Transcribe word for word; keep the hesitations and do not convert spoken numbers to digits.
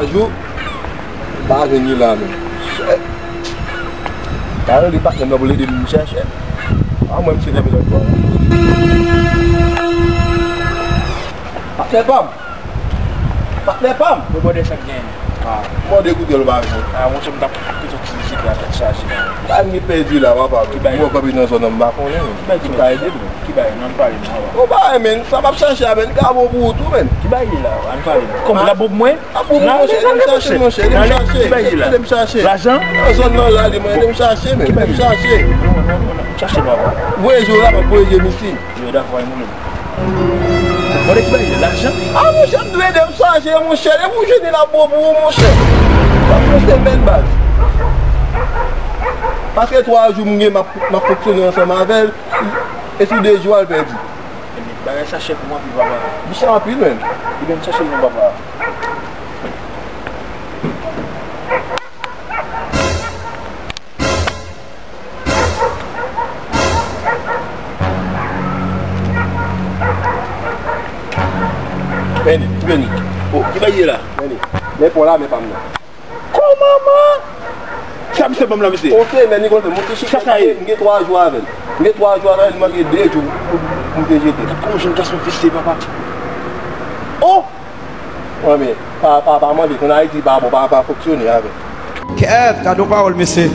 Jou, m pa jwenn li la menm. Shit. Talè li patnè m nan pou l ede m chèche. A mwen, m se lè m lòt bò. Patnè pa m. Patnè pa m. Mwen bòdè sa k genyen. A, mòde koute l pa vin. A, monchè, m t ap pito ti jete a tèt chaje la. Sa m gen pèdi la, papa. Ki bagay? Mwen kanpe nan zòn nan, m pa konnen. Ki bagay? Ki bagay? Ki bagay? Non, pale m, papa. Bon bagay, men, sa m ap chache a, men, li ka bon pou ou tou, men. Ki bagay li la? Ann pale m. Kòman l ap bon pou mwen? Ap bon pou ou, monchè, ede m chache, monchè, ede m chache. Ki bagay li la? Ede m chache. Lajan? Nan zòn nan la, li, mwen, ede m chache, men, ede m chache. Non, non, non, non, chache papa. Voye je w la, m ap voye je m isi. Yo, dakò, al mouri. Mande ki bagay, lajan? A, monchè, m dwe ede m chache, monchè. Depi w jwenn li, l ap bon pou ou, monchè. W ap fè semèn, baz. Paske twa jou m gen, m ap, m ap fonksyone ansanm avè l. E sou de jou a, l pèdi. Ebyen, bagay sa chè pou mwen anpil, papa. Li chè anpil, menm. Ebyen, m chache l non, papa. Vini, vini. O, ki bagay ye la? Vini. Men pon la, men pa m nan. Kòman, man? Sa misye ban m la, mesye? On semèn, li konn fè. Mwen te chita, sa, sa ye? M gen twa jou avè l. M gen twa jou avè l, li manke de jou pou, pou m te jete. Gad kòman jèn gason visye, papa. O! Wi, men, pa, pa, pa mande, konn Ayiti pa bon, pa, pa fonksyone avè l. Kèt, gad yon pawòl, mesye.